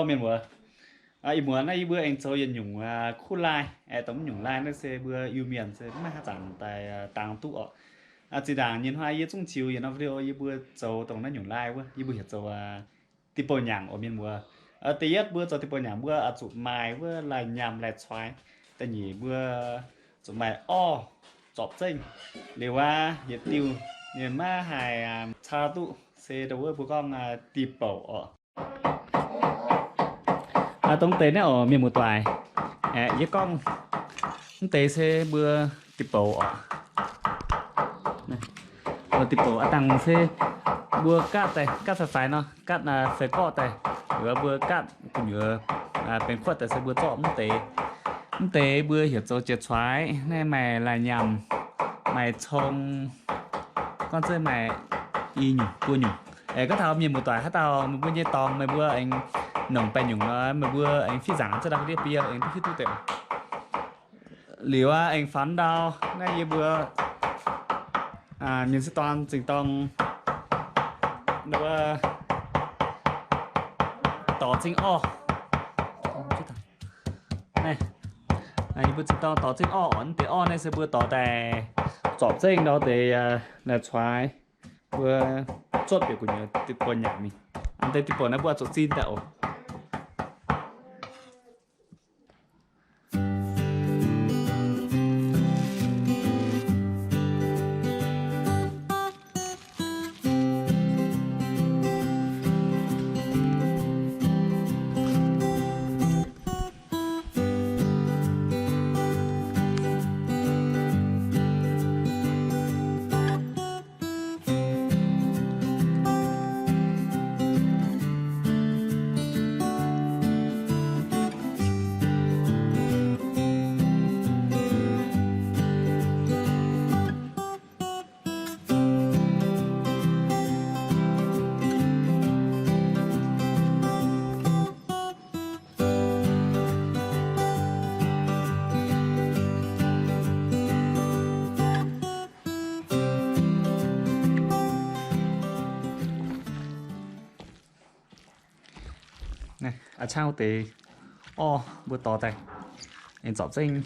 Mienh muoz, ih muonz naaiv yie mbuo aengx zoux yietc nyungc kuv lai, aengx dongh mv nyungc lai naaiv se mbuo Iu-Mienh se maiv haaix zanc daaih dangx duqv oc. Zinh ndaangc nyei hnoi yie zungv ziux yietc norm video yie mbuo zoux dongh naaiv nyungc lai wuov, yie mbuo heuc zoux dih bouh nyaangc oc mienh muoz. Da'yietv mbuo zoux dih bouh nyaangc mbuo oix zuqc maaih wuov lai nyaam lai cuaix. Da'nyeic mbuo zuqc maaih orv zorpc zengv. Liuz aqv yietc diuh ninh maiv haih caa duqv se dongh wuov mbuo gorngv dih bouh oc. Dongh deix naaiv oc mienh muoz-doic, aeqv, yie gorngv mv deix se mbuo dih bouh oc. Dih bouh a'dangc se mbuo gaatv daaih, gaatv faix-faix nor, gaatv feix gorqv daaih, liuz mbuo gaatv gu'nyuoz benx kuotv daaih se mbuo zorqv mv deix. Mv deix mbuo heuc zoux jiex cuaix, naaiv maaih lai nyaam, maaih cong, gorngv zeiv maaih i nyungc buo nyungc. Aeqv, gorngv taux mienh muoz-doic haaix dauh meih mbuo nyei dorngx meih mbuo aengx nongc baeqc nyungc nor, meih mbuo aengx fih nzaangc za'dauh ndiev biei aengx duqv hiuv duqv deix. Liuz aqv, aengx faaux ndau naaiv yie mbuo mienh sieqv dorn zingh dorng dorh zingh orv. Yie mbuo zingh dorng dorh zingh orv oc. Mv deix orv naaiv se mbuo dorh daaih zorpc zengv ndau deix lai cuaix, mbuo zuotv bieqc gu'nyuoz dih bouh nyaangc mingh. Deix dih bouh naaiv mbuo zuqc zinh daaih oc. A'cangv wuov deix orv mbuo dorh daaih, aengx zorpc zengv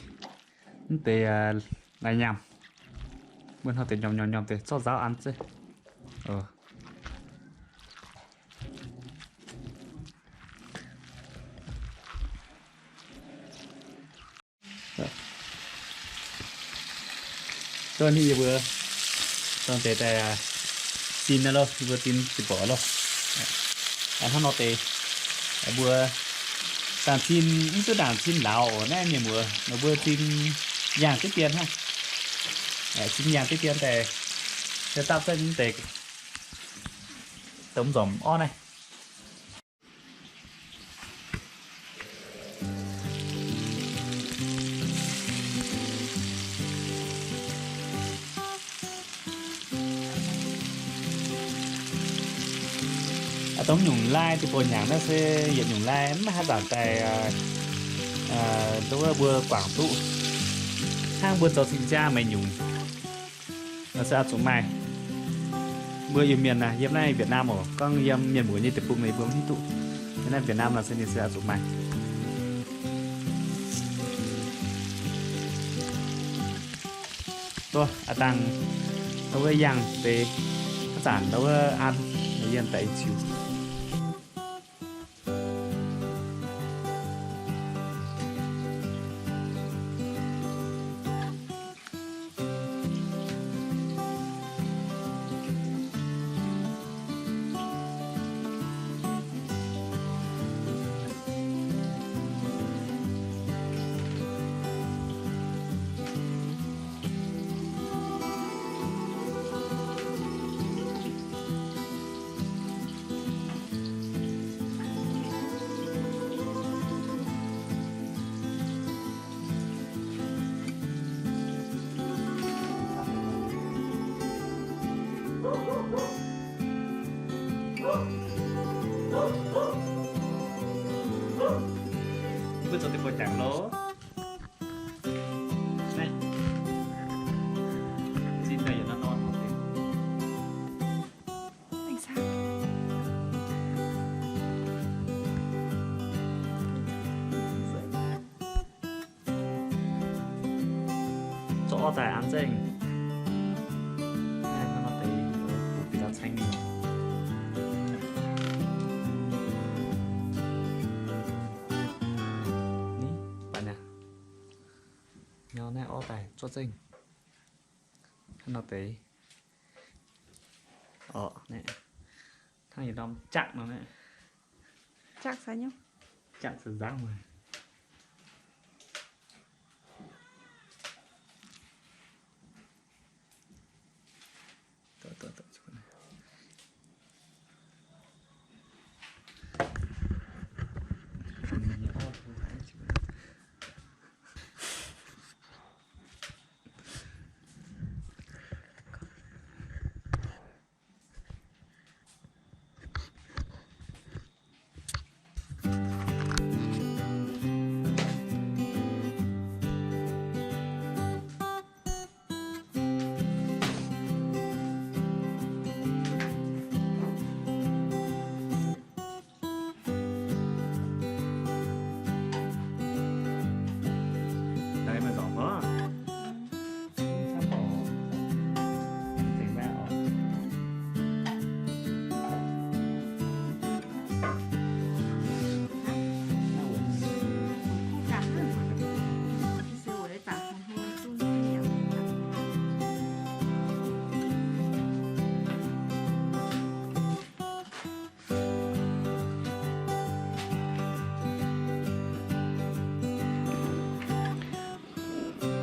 mv deix lai nyaam, mbuo hnoi deix nyormh nyormh nyormh deix zorqv nzaauv an zeiv. Dongh ninh yie mbuo dongh deix daaih zinh loh, yie mbuo zinh dih bouc loh. Hnangv nor deix mbuo dangc zinh mv duqv dangc zinh lauz oc. Naaiv mienh muoz, meih mbuo zinh yangh diqv dien hnangv. Zinh yangh diqv dien daaih, se dapv zengv mv deix dongh nzormc orv naaiv. Dongh nyungc lai dih bouc nyaangc naaiv se yietc nyungc lai mv haaix zanc daaih, dongh wuov mbuo guangc duqv. Hnangv mbuo zoux cing-jaa maaih nyungc se oix zuqc maaih. Mbuo Iu-Mienh naaic, yiem naaiv Việt Nam oc, gorngv yiem mienh muoz nyei deic-bung naaic mbuo mv hiuv duqv. Yiem naaiv Việt Nam naaic se ninh se oix zuqc maaih. Aa dangh, wuov yangh deix, haaix zanc wuov an, yiem daaih ziux. Orv daaih an zengv. Naaiv hnangv nor deix, bieqc daaih caeng mingh. Ni, baac naaiv, naaiv orv daaih zorqv zengv. Hnangv nor deix. Orv, naaiv, hnangv yietc norm jaqv nor naaiv. Jaqv sai nyungc. Jaqv sai nzangv mueiz.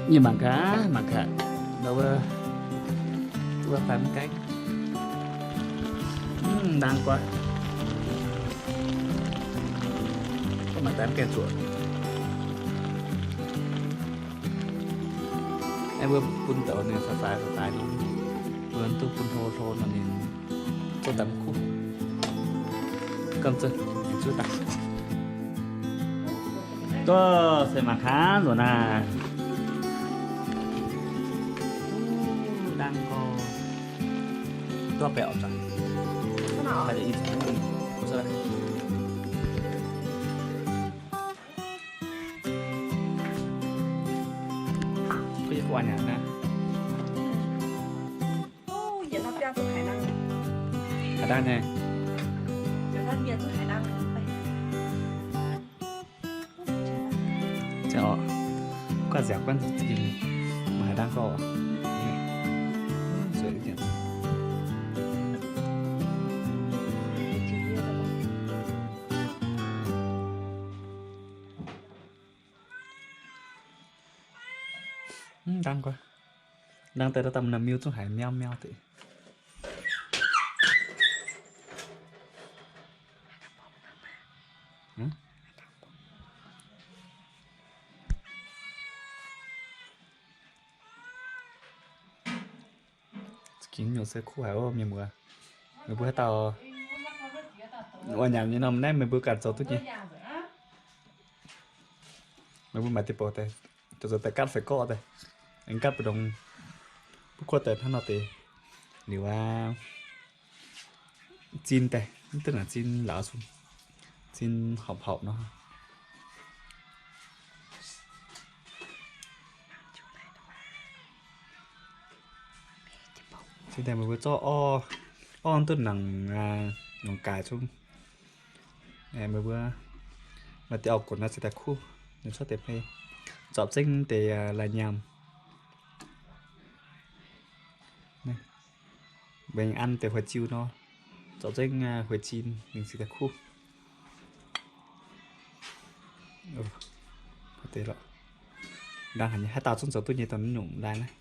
Yie mangc gaax, mangc gaax, wuov, wuov fai mv gaengh. Mv, nangv guaih. Mangc gaax mv gaengh zuoqc. Aengx mbuo bun douz ninh faix-faix faix-faix nor, mbuo duqv bun hlo hlo nor ninh zorqv daaih mv kuv. Gamh nzunc, zuov daaih. Duqv se mangc gaax nzuonx naaiv. Dangh gorx. Duqv baeqc orqc zanc. Kuv yie guanh nyanc naaiv. Haaix dangh nyei? Ziangh orqc, guanh nziaauc guanh zingh, maaih haaix dangh gorqv. Zueiz diec. Mv dangh guanh. Dangh daaih, daaih daaih miu zungv haiz miau miau deix. Za'gengh nyungc se kuv haic oc mienh muoz. Meih mbuo haaix dauh oix nyanc nyei norm naaiv meih mbuo ganh zoux duqv nyei. Meih mbuo maaiz deix bouc daaih, zoux zoux daaih gatv fai gorqv daaih, aengx gatv mbu'ndongx, mbuo guoqv daaih hnangv nor deix liuz aqv. Zinh daaih, mv duqv naaic zinh lauz zungv, zinh horpc horpc nor. Zinh daaih meih mbuo zorqv orv, orv duqv nangc, nangc gaaix zungv. Meih mbuo maaih deix orv gunx naaiv se daaih kuv, ninh cuotv deix mei, zorpc zengv deix lai nyaam. Mbuo an deix huaix ziu nor, zorpc zengv huaix zinh mingh se daaih kuv. Deix lorqc. Ndang haic nyei, haaix dauh zungv zoux duqv nyei dongh naaiv nyungc lai naaiv.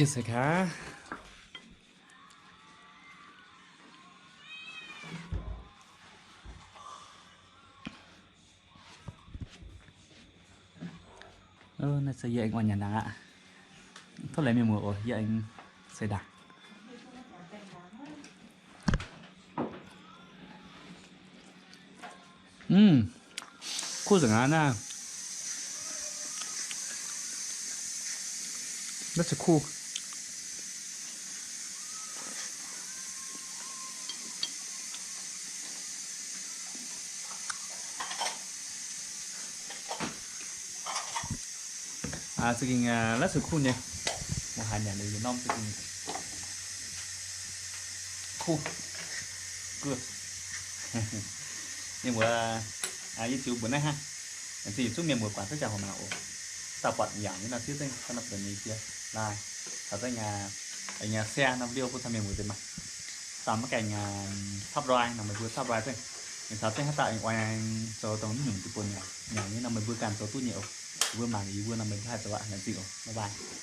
Yie se kaav. Naaiv se yie aengx oix nyanc ndaangc aqv. Tov laengz mienh muoz oc, yie aengx se ndaangc. Mv, kuv nzengc aqv naaiv. La'sic kuh. Za'gengh la'sic kuh nyei. Mbuo haiz nyanc liuz norm za'gengh kuh. Good. Mienh muoz, yie ziux mbuox naaiv hnangv. Laengz zingh yietc zungv mienh muoz guangc duqv ziangh hoc mangc oc. Dauh buatc yaac nyei nor siev zengv, dauh nor buatc nyei jiex. Laaix caux zengv nyei share norm video bun caux mienh muoz deix mangc. Dauh maiv gaengh subscribe nor meih mbuo subscribe zengv. Mienh caux zengv haaix dauh aengx oix zoux dongh naaiv nyungc deic-bung nyanc nyei nor meih mbuo ganh zoux duqv nyei oc. Mbuo mangc yie mbuo nor meih mbuo haih zoux aqv. Laengz zingh oc. Bye bye.